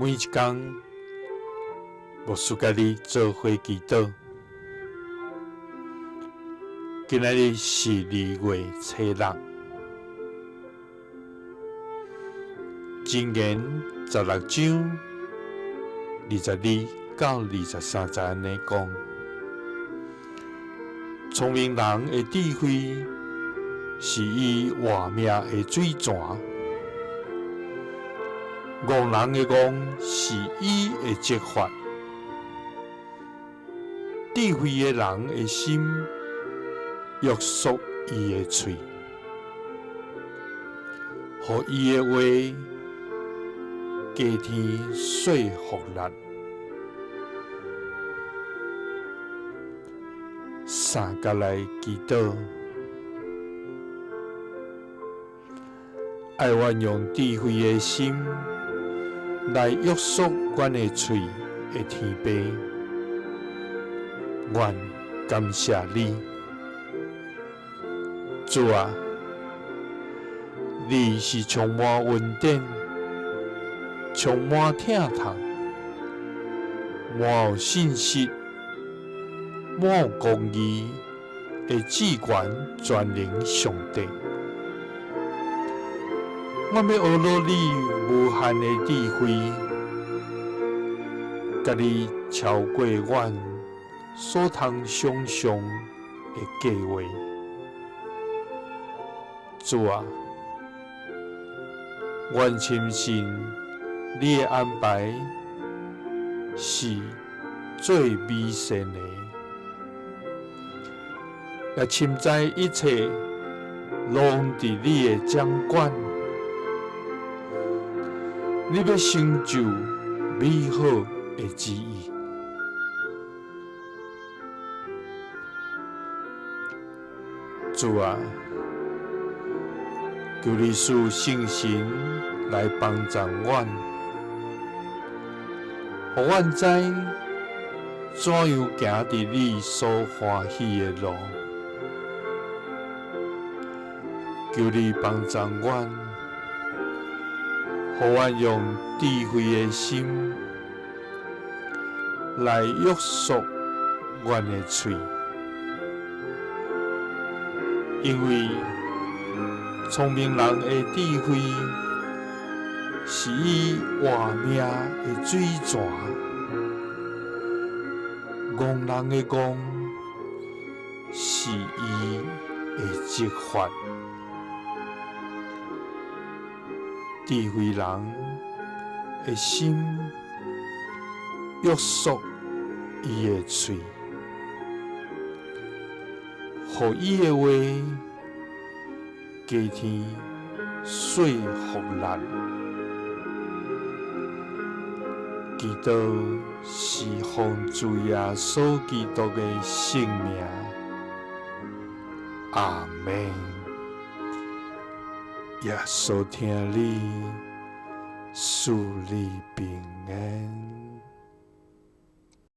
每一工，牧師佮你做伙祈禱。今仔日是2月初6，箴言16章22到23節按呢講：聰明人的智慧是伊活命的水泉。戇人的戇是伊的責罰，智慧的人的心約束伊的喙，予伊的話加添說服力。三佮來祈禱。愛阮用智慧的心來約束阮的喙的天父，阮感謝你，主啊，你是充滿恩典、充滿疼痛、滿有信實、滿有公義的至懸全能上帝。阮欲學落你無限的智慧，佮你超過阮所通想像的計畫。主啊，阮深信你的安排是最美善的，也深知一切攏佇你的掌管。你欲成就美好的旨意，主啊，求你賜聖神來幫助阮，予阮知怎樣行佇你所歡喜的路。求你幫助阮。予阮用智慧的心來約束阮的喙，因為聰明人的智慧是伊活命的水泉，戇人的戇是伊的責罰。智慧人的心約束伊的喙，予伊的話加添說服力。祈禱是奉主耶穌基督的聖名，阿們。耶穌疼你，賜你平安。